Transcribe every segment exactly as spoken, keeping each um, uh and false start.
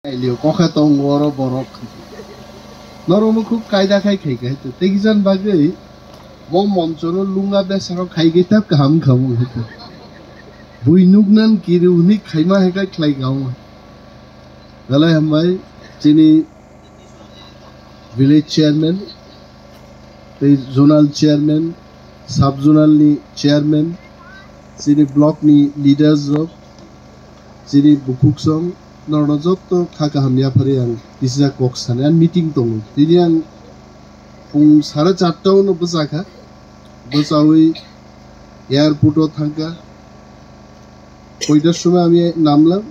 Ailio kokha tongo oro borok. Norokno khub kaida khai khai khai to. Tei kijan bagwi mo monchono lunga besaro khai khai tab kaham khamu hito. Bui nuknan kiri hwnwi khaima hai khai khlai khamu. Belai hambai chini village chairman, tei zonal chairman, sub zonal ni chairman, chini block ni leaders rok, chini bukhuksong, norokno jotto kha kaham yaphari ang kisa kok sanai, ang meeting tongo. Tini ang pung sare charta o no bwchakha, bwchawi airport o thangkha. Koitar somoi ami namlam,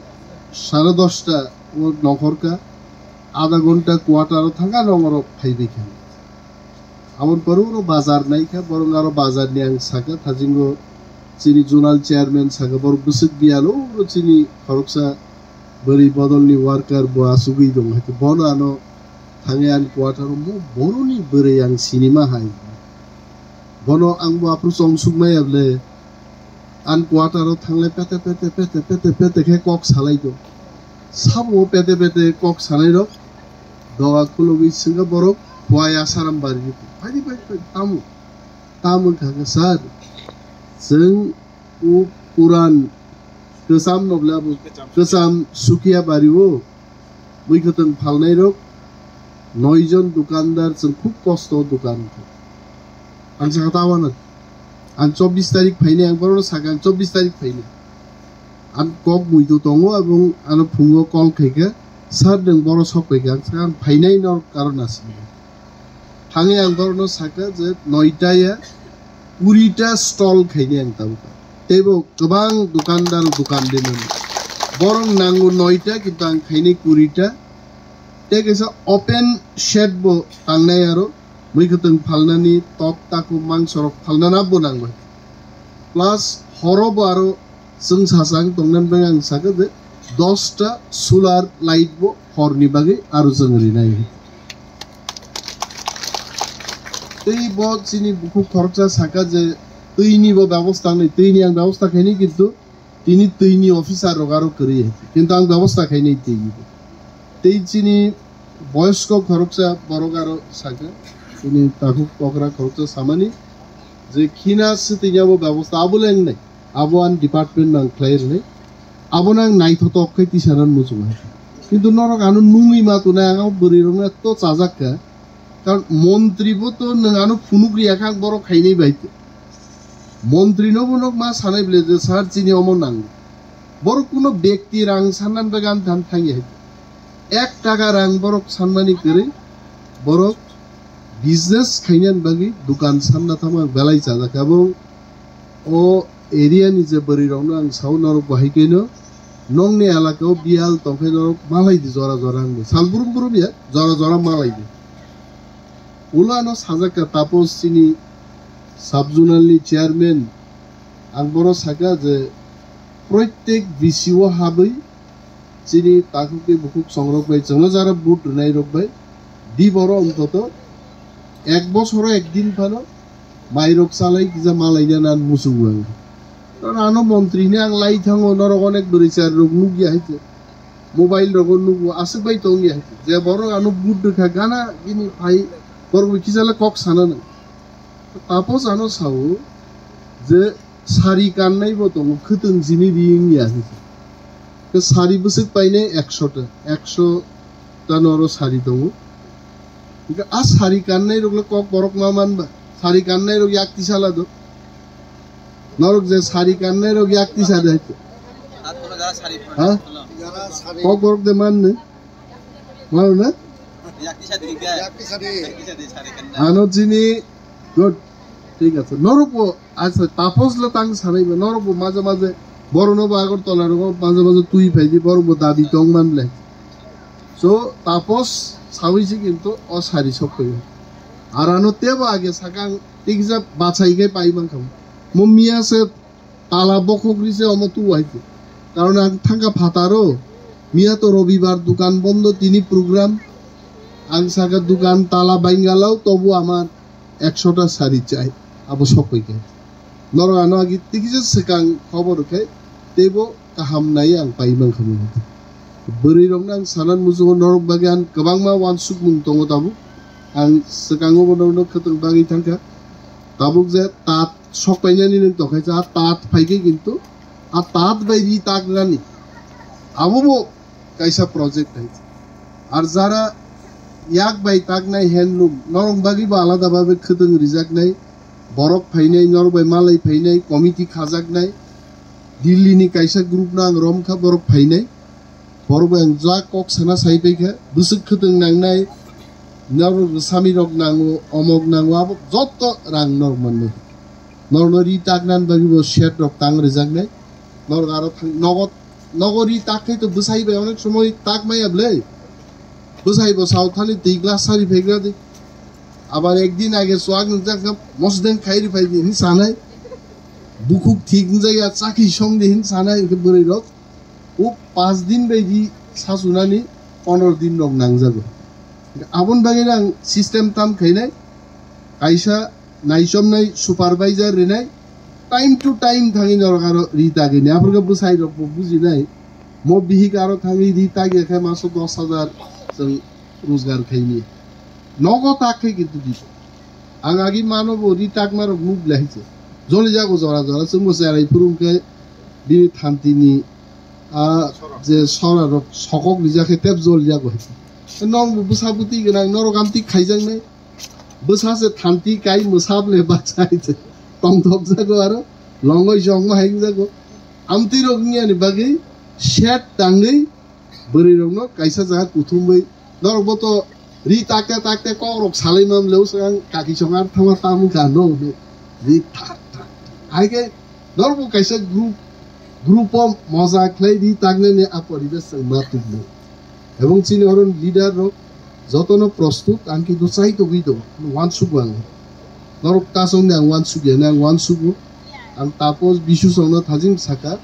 sare dosta o nokhorkha, adha ghonta quarter o thangkha, nongoro phaibaikha. Aboni pore oro bazar naikha, borok aro bazar ni ang sakha, thajingo chini zonal chairman sakha, borok bwswk biyalo oro chini khoroksa bwrwi bodol ni worker bo asugwi dong hai, bono ano thangwi ani quarter o mo boroni bwrwi ang sinima hai. Bono ang bo aphuru chong sukmaya ble, ani quarter o thanglai pete pete pete pete pete khe kok salai do. Sabo pete pete kok sanai rok doga khulogwi swngkha borok, "Phuya Asaram bari ni phaidi bai bai tamo?" Tamo kha khe, "Sir, chwng u puran kwcham no ble abo kwcham Sukia bari o." Mui kwtwng phalnai rok noi jon dukandar, chwng khub kosto dukan kha. Ang sakha, "Tabana ang chobbish tarik phainai," ang borokno sakha, "Ang chobbish tarik phainai." Ang kok muitu tongo, abong ano phungo call khaikha, "Sir, nwng boro sok paikha?" Ang sakha, "Ang phainai, nor karon aswk." Thangwi ang borokno sakha je noita ya kurita stall khainai ang tabukha. Teibo kwbang dukandar dukan rimani. Borok nango noita, kintu ang khainai kurita. Tei kaisa open shed bo tangnai aro, mui kwtwng phalnani, tok takhuk mangsorok phalnana bo nangbai. Plus horo bo aro chwng sachang tongnani bagwi ang sakha je dosta solar light bo horni bagwi aro chwng rinai. Tei bo chini bukhuk khoroksa sakha je twini bo bebosta wngnai, twini ang bebosta khainai, kintu tini twini officer rok aro kwrwi hai, kintu ang bebosta khainai twini bo. Tei chini boyosko khoroksa borok aro sakha, chini takhuk okra khoroksa samani je khina swtwini abo bebosta abo le wngnai. Abo ani department no ang khlai rwnai. Abono ang naithotok khe tisa rwna muchungo. Kintu norok ano nungwi ma tongnai, ang abo bwrwi rokno eto chajak kha. Karon montri bo to nwng ano phunuk riya kha, ang borok khainai bai. Montri no bo nok ma sanai bwle je, "Sir, chini omo nango." Borok kuno bekti rang sanna bagwi ani than thangya hai. Ek taka rang borok sanmani kwrwi, borok business khainani bagwi dukan sanna thangma belai chajak kha. Abo o area ni je bwrwi rokno ang sao, norok bo hai khe no nokni elaka o biyal tongkhe norok malai di jora jora wngwi. Sal brum brum ya jora jora malai di. Ulo ano sajak kha Tapos chini sub zonal ni chairman, ang boro sakha je proitek V C o habwi chini takhuk tei bukhuk songrok bai chwngno jara vote rwnai rok bai di boro ontoto ek bosoro ek din phano mairok chalai kisa malaina nan muchungo ang. Karon ano montri ni ang lai thango, norok onek bwrwi chari rok nukya hai khe, mobile rogo nugo, aswk bai tongya hai khe, je borok ano vote rwkha gana gini phai borok bai kisa le kok sana nang. Tapos ano sao je sari kannai bo tongo, khwtwng jini ri wngya hinwi. Khe sari bwswk painai ekso ta, ekso ta noro sari tongo. Hingkhe a sari kannai rok le kok borok ma manba, sari kannai rok yak tisala do. Norok je sari kannai rok yak tisa de. Ha? Kok borok de manne? Mano na? Ano chini good. Thik ache. Norok bo, acha, Tapos le tang sanai ba, norok bo maje maje, borok no bo Agartala rogo maje maje twi phai di, borok bo dabi tong man le. So, Tapos sawi se kintu o sari sok phai. Ar ano tebo age sakang tikjak bachai khe pai man kha. Mo miya se tala bokhok ri se omo tu hai khe. Karon ang thangkha phataro, miya to robibar dukan bondo, tini program. Ang saka dukan tala baingalao, tobu amar ekso ta sari chai, abo sok pai khe. Norok ano agi tikisa swkang khobor khe, teibo kaham nai ang pai man kha mo. Bwrwi rokno ang sanan muchungo, norok bagwi ang kwbangma uansukmung tongo tabuk. Ang swkango bo norokno khwtwng bagwi thangkha. Tabuk je tat sok painani nwng tongkhaisa, a tat phaikhe kintu a tat bai ri taknani abo bo kaisa project hai. Ar jara yak bai taknai handloom, norok bagwi bo alada babe khwtwng rijaknai, borok phainai, norok bai malai phainai, committee khajaknai, Delhi ni kaisa group no ang romkha, borok phainai. Borok bai ang jak kok sana sai paikha, bwswk khwtwng nangnai, norok sami rok nango, omok nango, abo jotto rang norok mannai. Norokno ri taknani bagwi bo shed rok tang rijaknai. Norok aro thang-, nogo, nogo ri tak khai to bwsai bai onek somoi tak maya bwlai. Bwsai bo sao thani twi glass sari phaigra di. Abar ekdin age swak nungjak kha, mosdeng khai ri phai di hin sanai. Bukhuk thik wngjak ya, chakhi song di hin sanai, hwnkhe bwrwi rok. O panch din bai di sachunani pondro din rok nangjago. Aboni bagwi ang system tam khainai, kaisa naichomnai supervisor rinai, time to time thangwi norok aro ri tagwi ni. Aphuru khe bwsai rok bo bujinai, mo bihik aro thangwi ri tagya khe maso dos hajar chwng rojgar khaini. Nogo tak khe kintu di. Ang agi mano bo ri takma rok nuk le hai se. Joli jago jora jora chwngbo cherai phuru khe bini thanti ni, ah, je sora rok sokok rijak khe tep joli jago hai se. Nong bo bwsa bwtwi gwnang, norok amtwi khaijaknai. Bwsa se thanti kai mwsap le baksa hai se. Tongthok jago aro longoi jongma hai wngjago. Amtwi rok wngya ni bagwi shed tangwi bwrwi rokno kaisa jaga kuthumwi norok bo to ri takte takte kok rok salai mam leo swkang kaki chongar thangma tam wngkha no hwnwi ri tak tak. Hai khe norok bo kaisa group, group o moja khlai ri taknani a poribesh chwng ma tubunai. Ebong chini oro leader rok jotono prostut ang kintu chai togwi tongo, uansukgo ang. Norok ta chongni ang uansukya, ang uansugo. Ang Taposh Bisu chongno thajing saka,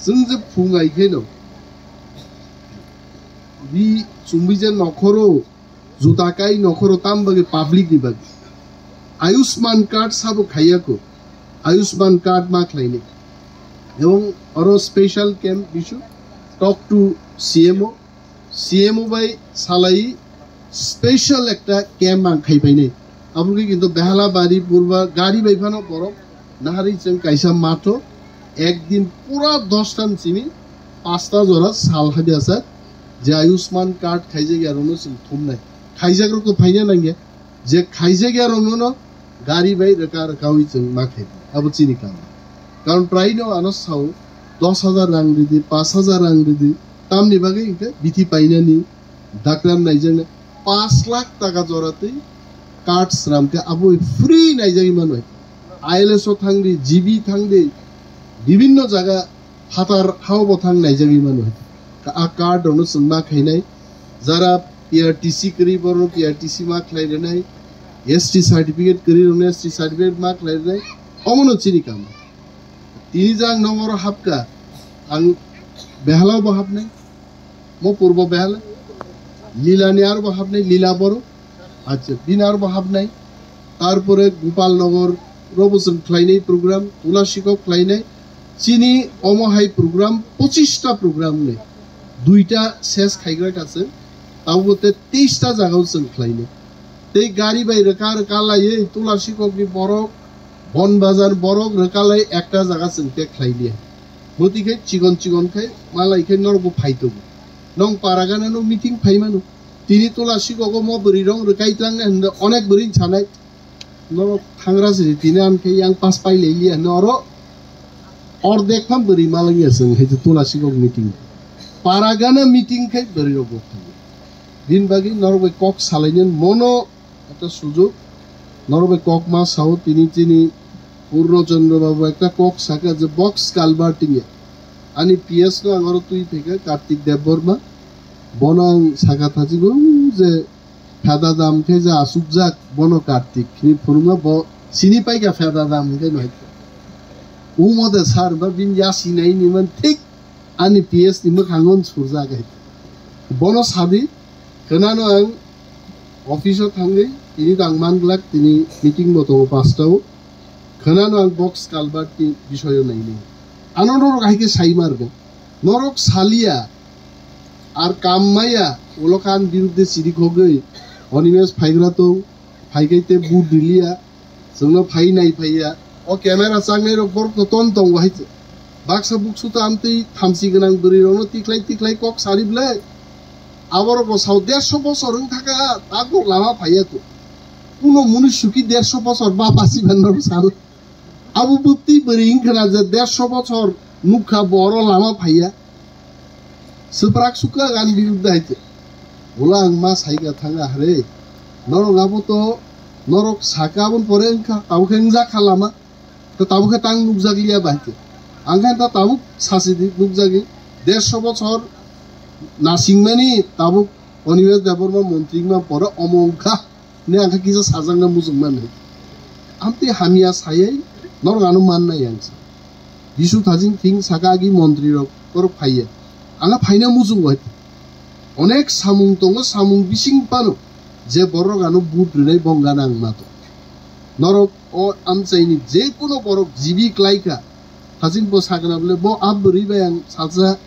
chwng je phung ai kheno ri chumui je nokhoro, juta kai nokhoro, tam bagwi public ni bagwi. Ayushman card sabo khaiyako, Ayushman card ma khlaini. Ebong oro special camp bisu, talk to C M O, C M O bai salai special ekta camp ang khai painai. Aboni kintu Behalabari purba gari bai phano borok nahari chwng kaisa matho ekdin pura dosta ni simi pasta jora sal hadi asa je Ayushman card khaijak ya rono chwng thumnai. Khaijak rok to phaina nangya. Je khaijak ya rok no gari bai rwka rwkawi chwng ma khai di. Abo chini kaam. Karon prai no ano sao dos hajar rang ridi, panch hajar rang ridi. Tamni bagwi hwnkhe bithi painani dakram naijaknai panch lakh taka jora twi card sram khe abo free naijagwi mano. I L S o thang di, G B thang di, bibinno jaga phatar hao bo thang naijagwi mano. A card rokno chwng ma khainai. Jara P R T C kwrwi borok P R T C ma khlai rwnai, S T certificate kwrwi rokno S T certificate ma khlai rwnai, omono chini kaam. Tini jang nong oro hapka, ang Behalao bo hapnai, mo purbo Behala, Lila ni aro bo hapnai, Lila borok, acha, bini aro bo hapnai, tarpore Gopal Nagar robo chwng khlainai program, Tulasi kok khlainai, chini omo hai program, pochista program ni, duita ses khaigra ka chwng, abo te teista jagao chwng khlainai. Tei gari bai rwka rwka laiwi Tulasi kokni borok, Bon Bazar borok rwka lai ekta jaga chwng te khlai liya. Bwtwi khe chikon chikon khe malai khe norok bo phai tongo. Nong para gana no meeting phai mano. Tini Tulasi kogo mo bwrwi rong rwkai tlang ne hwnda onek bwrwi sanai. Norok thangra siri tini an khe yang pas pai lai liya hwnwi oro ordek pham bwrwi malai ya chwng hai Tulasi kok meeting. Para gana meeting khe bwrwi rok bo phai. Bini bagwi norok bai kok salainani mono ekta sujok. Norok bai kok ma sao tini chini Purno Chandra Babu ekta kok saka je box culvert tingya. Ani P S no ang oro twi phaikha Kartik Debbarma. Bono ang saka thachigo je pheda dam khe je asukjak bono Kartik. Ni phunukma bo sini paikha pheda dam khe no hai. Umo de sar ba bin ya sinai ni man thik ani P S ni mwkhango surjak hai. Bono sadi khwnano ang office o thangwi tini tang man glak tini meeting bo tongo pasta o. Khwnano ang box culvert ni bisoyo nainai. Ano norok hai khe sai margo. Norok salia Ar kam maya, ulo khan birudde siri khogwi, Onimesh phaigra tong, phaigai te but riliya, chwngno phai nai phaiya. O camera changnai rok borok to ton tong wahai se. Baksa buksu to amtwi thamchi gwnang bwrwi rokno tiklai tiklai kok sari bwlai. Aborok bo sao dersho bosor wng thaka, tago lama phaiya to. Kuno munusu ki dersho bosor ba basi ban rok sal. Abo bwtwi bwrwi wngkhana je dersho bochor nukha bo oro lama phaiya. Swprak sukha gan birudde haite. Ulo ang ma saika thanga hare. Norok abo to, norok saka aboni pore wngkha, tabukhe wngjakha lama. To tabukhe tang nukjakliya ba haite. Ang khe ta tabuk sasidi nukjagwi. Dersho bochor nasingmani tabuk Onimesh Debbarma montri wngma pore omo wngkha. Ne ang khe kisa sajakna muchung mani. Amtwi hamya sayai norok ano mannai ang sa. Bisu thajin thing saka agi montri rok borok phaiya. Ang phaina muchung bai. Onek samung tongo, samung bising pano je borok ano but rinai bongana ang mato. Norok o amchaini je kuno borok jibi klaikha, Haching bo sakna bole bo a bwrwi bai ang salsa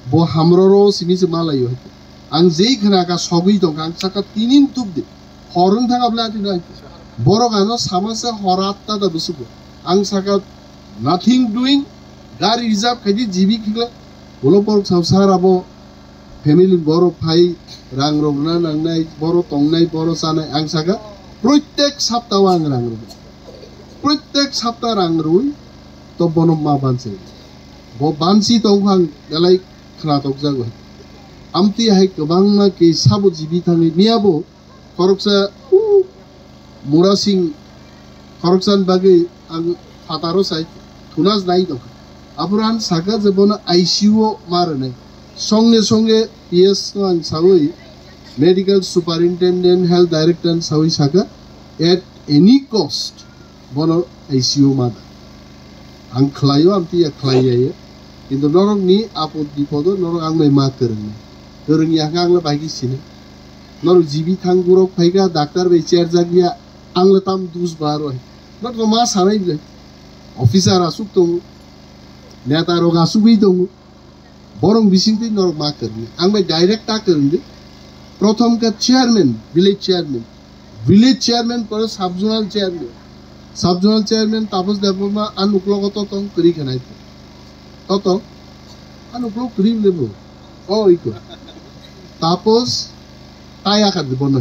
bo hamroro simi se malaio. Ang jei khna ka sogwi tongkha, ang saka tinin tubdi. Hor wng thang able ati nai. Borok ano sama se hor atta da busugo. Ang saka nothing doing, gari reserve khaidi jibi khikla. Ulo borok sao sar abo family borok phai rang rok na nangnai, borok tongnai, borok chanai. Ang saka proitek sapta o ang rang rok. Proitek sapta rang rwi to bono ma bansi. Bo bansi tongphang belai khnatok jago. Amtwi hai kwbangma ke sabo jibi thangwi miyabo khoroksa, uh, Murasing khoroksan bagwi ang phataro sai thunas nai tongkha. Aphuru ang saka je bono I C U o ma rwnai. Songe songe P S no ang sawi, Medical Superintendent, Health Director ang sawi saka, at any cost bono I C U ma da. Ang khlaio, amtwi ya khlai ya. Kintu norokni apod bipodo norok ang bai ma kwrwngni. Kwrwng ya khe ang le bai khe sini. Norok jibi thang burok phaikha, doctor bai cherjak ya, ang le tam dus bar bai. Norok ma sanai bwle. Officer asuk tongo. Neta rok asugwi tongo. Borok bisingtwi norok ma kwrwngni. Ang bai direct ta kwrwngdi. Prothom khe chairman, village chairman. Village chairman pore sub zonal chairman. Sub zonal chairman Tapos Debbarma ang uklogo to tong kwrwi khe nai. To tong. Ang uklok kwrwi le bo. O iko. Tapos taya kha de bono.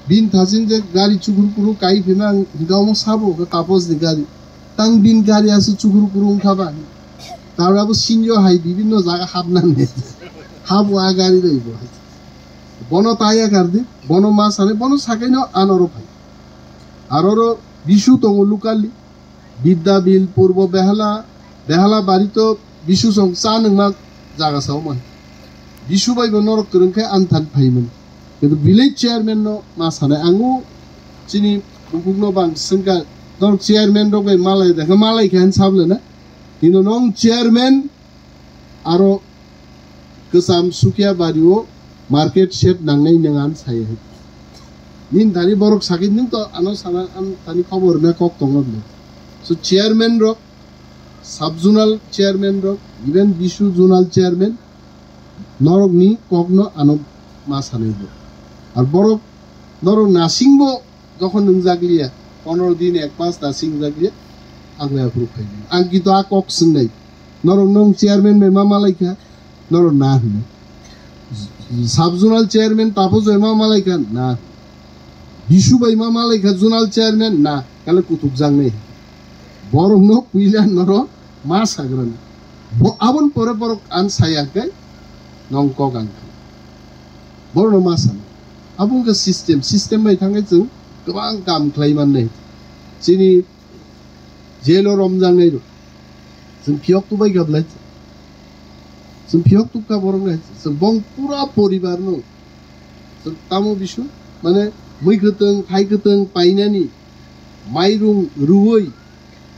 Bin thasin je gari chukur kuru kai phima ang hingka omo sabo ke Tapos ni gari. Tang bin gari asu chukur kuru wngkha ba. Tabra bo sinjo hai bibinno jaga hapnani. Habo a gari roi bo. Bono taya kardi, bono ma sani, bono sakaino anoro phai. Aroro bisu tongo locally. Bidya Bil, Purbo Behala, Behala bari to bisu song cha nungma jaga sao man. Bisu bai bo norok kwrwng khe ang than phaiman. Kintu village chairman no ma sanai ango chini bukuk no bang sengka norok chairman rok bai malai da khe malai khe han sable na. Kintu nong chairman aro kwcham Sukia bari o market shed nangnai nang an sai hai. Nin thani borok sakit nin to ano sana an thani khobor na kok tongo bini. So chairman rok, sub zonal chairman rok, even bisu zonal chairman norok ni kok no ano ma sanai bo. Ar borok norok nasing bo Jokhon nwng jakliya, pondro din ek mas da sing jakliya, ang bai aphuru phai di. Ang kintu a kok swngnai. Norok nwng chairman bai ma malaikha, norok na hwnwi. Sub zonal chairman Tapos bai ma malaikha, na. Bisu bai ma malaikha zonal chairman, na. Kale kutuk jaknai. Borok no puila norok ma sagrani. Bo abon pore borok an saya khe nong kok ang kha. Borok no ma sana. Abo wngkha system. System bai thangkhe chwng kwbang kam khlai mannai. Chini jail o romjaknai rok. Chwng phiyok tubai kha belai. Chwng phiyok tukha borok nai. Chwng bong pura poribar no. Chwng tamo bisu, mane, mui kwtwng, thai kwtwng painani, mairung rwui,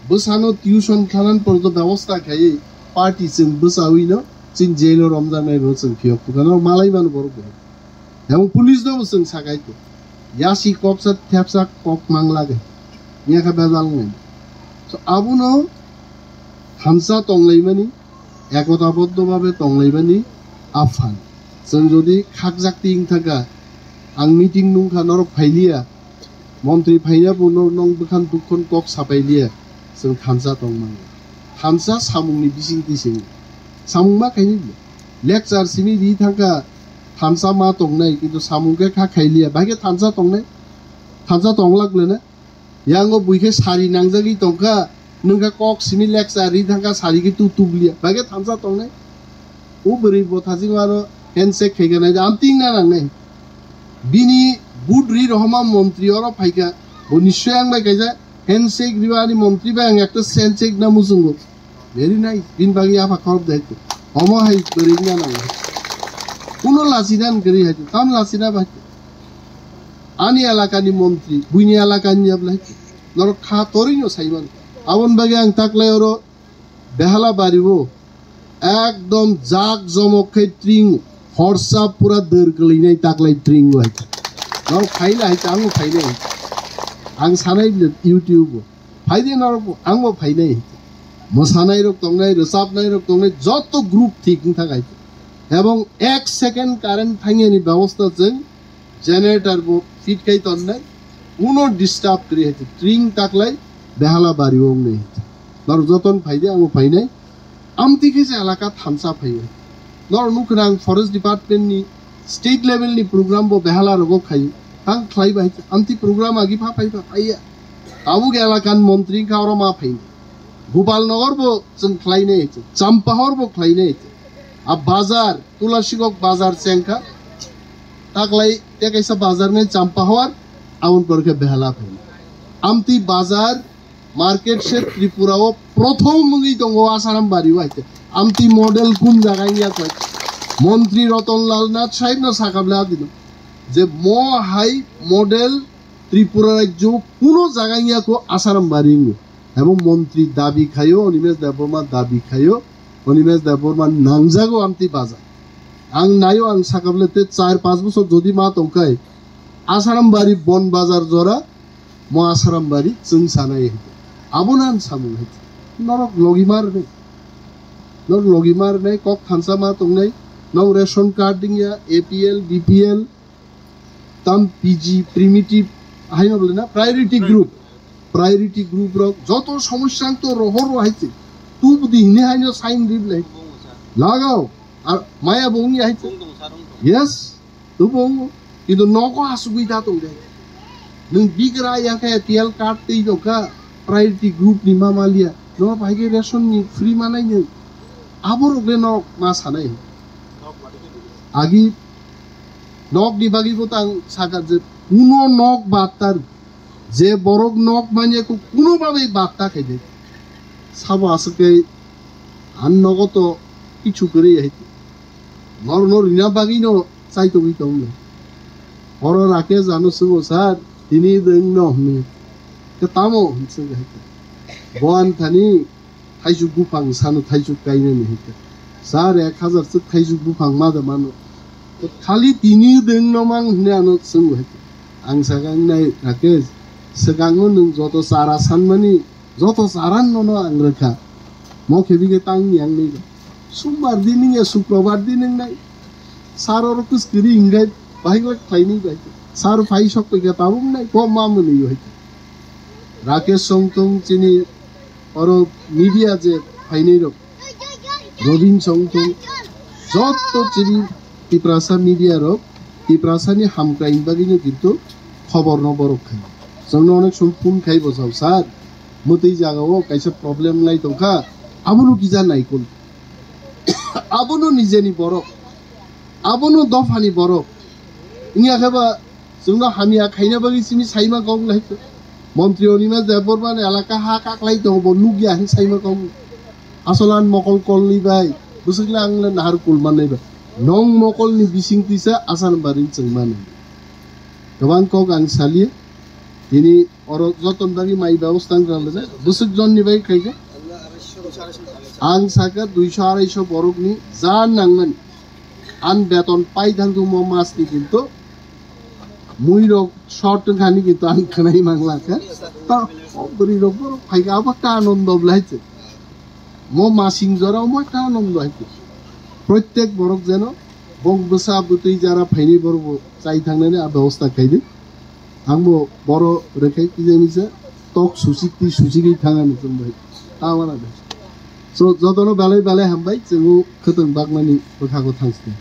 bwsano tuition khlanan porjonto bebosta khaiwi, party chwng bwchaui no, chini jail o romjaknai rok chwng phiyok tukha no malai mano borok bo. Abo police no bo chwng sakai ko. Yasi koksa thepsa kok mang lage. Nya kha bejal ngai. So abono thansa tonglaimani, ekotaboddo babe tonglaimani aphan. Chwng jodi khakjak ti wng thangkha, ang meeting nungkha norok phailiya, montri phaina bo nor-, nong bwkhan dukkon kok sapailiya, chwng thansa tongmani. Thansa samungni bisingtwi simi. Samung ma khaini bwle. Lecture simi ri thangkha thansa ma tongnai, kintu samung khe kha khailiya, bahai khe thansa tongnai? Thansa tonglak le na? Yango bui khe sari nangjagwi tongkha, nwng khe kok simi lecture ri thangkha, sari khe tu tubliya, bahai khe thansa tongnai? O bwrwi bo thajing aro handshake khaikha nai, amting na nangnai. Bini vote ri rohoma montri oro phaikha, bo nischoi ang bai kaisa handshake riba ani montri bai ang ekta handshake na muchungo. Very nice, bini bagwi yapha khorok de hai. Omo hai bwrwi na nangnai. Kuno lachina kwrwi hai, tam lachina bai. Ani elakani montri, buini elakani yablai. Norok kha torino saiman. Abon bagwi ang taklai oro Behala bari o. Ekdom jak jomok khe tring, horsa pura dwr kwlwinai taklai tring o hai. Norok phaila hai, ang phainai hai. Ang sanai bile YouTube o. Phaide norok bo, ang bo phainai hai. Mwsanai rok tongnai, rwchapnai rok tongnai, joto group thik wng thang hai. Ebong ek second current thangyani bebosta chwng generator bo fit khai tonnai, kuno disturb kwrwi hai, tring taklai behala bari o wngnai. Norok joton phaide, ang bo phainai. Amtwi khe se elaka thansa phaio. Norok nukha ang forest department ni state level ni program bo behala rogo khaio. Tang khlai bai amtwi program agi pha phai pha phaiya. Tabuk elakan montri wngkha oro ma phaini. Gopal Nagar bo chwng khlainai, Champahor bo khlainai. A bazar, Tulasikok bazar chengkha. Taklai te kaisa bazar nai Champahor, aboni pore khe behala phaini. Amtwi bazar, market se Tripura o prothom wngwi tongo Asaram bari o hai khe. Amtwi model kun jaga wngya koi. Montri Ratan Lal Nath sahib no sakable adino je mo hai model Tripura rajyo kuno jaga wngya ko Asaram bari wngo. Ebo montri dabi khayo, Animesh Debbarma dabi khayo, Animesh Debbarma nangjago amtwi bazar. Ang nayo, ang sakable te char panch bosor jodi ma tongkhai, Asaram bari bon bazar jora, mo Asaram bari chwng sanai hai. Abono ang samung hai. Norok logi mar nai. Norok logi mar nai, kok thansa ma tongnai. Norok ration card dingya, A P L, B P L, tam P G, primitive, hai ma bole na, priority group. Priority group rok, joto somosya ang to rohor rohai se. Tu budi hine hai no sign rib lai. Lagao. Ar maya bo wngya hai se. Yes. Tubo wng, kintu nogo asugwi da tong de. Nwng bigra ya khe A P L card tei tong kha, priority group ni ma maliya. No bai khe ration ni free manai nwng. Abo rok le nok ma sanai. Agi nok ni bagwi bo tang saka je kuno nok batar je borok nok manya ko kuno babai batta khai de. Sabo aswk khe an nogo to kichu kwrwi hai. Nor nor rina bagwi no chai tongwi tong le. Oro Rakesh ano swngo, "Sir, tini dwng no?" hwnwi. Khe tamo hwn swng hai khe. Bo an thani thaisuk buphang sano thaisuk kainani hai khe. "Sir, ek hazar swk thaisuk buphang ma da mano." Khe khali tini dwng no mang hwnwi ano swngo hai khe. Ang sakang nai Rakesh, swkango nwng joto chara sanmani, joto chara nono ang rwkha. Mo khe bigwi tang yang nai ba. Sumbar din wngya, Sukrobar din wngnai. Sir oro kwskiri wngkhe bahai glak khlainai bai. Sir phai sok paikha tabuk nai, bo ma mwnwi bai. Rakesh song tong chini oro media je phainai rok. Robin song tong. Joto chini Tiprasa media rok, Tiprasa ni hamkraini bagwi no kintu khobor no borok khai. Chwngno onek som phone khai bo sao, "Sir, mwtwi jaga o kaisa problem lai tongkha, abono kija naikol." Abono nijeni borok, abono dophani borok. Wngya khe ba chwngno hamya khaina bagwi simi saima kok lai khe. Montri Animesh Debbarma ni elaka ha kaklai tongo, bo nukya hin saima kok. Asol an mokol kolni bai, bwswk le ang le nahar kul mannai bai. Nong mokolni bising tisa Asaram baring chwng mani. Kwbang kok ang saliya, tini oro joton bagwi mai bebosta wng rwle, bwswk jonni bai khaikhe. Ang saka duiso araisho borokni ja nangmani. An beton pai thangthumo masni kintu mui rok short wngkhani kintu ang khwnai mangla khe. Ta o bwrwi rok borok phaikhe abo ta anondo bwlai se. Mo masing jora omo ta anondo hai khe. Protek borok jeno Bok bwsa bwtwi jara phaini borok bo chai thangnani a bebosta khaidi. Ang bo boro rwkhai kisa misa tok suchik twi suchigwi thangani chwng bai. Tamana bai. So jotono belai belai hambai chwng o khwtwng bakmani bwkhago thangsdi.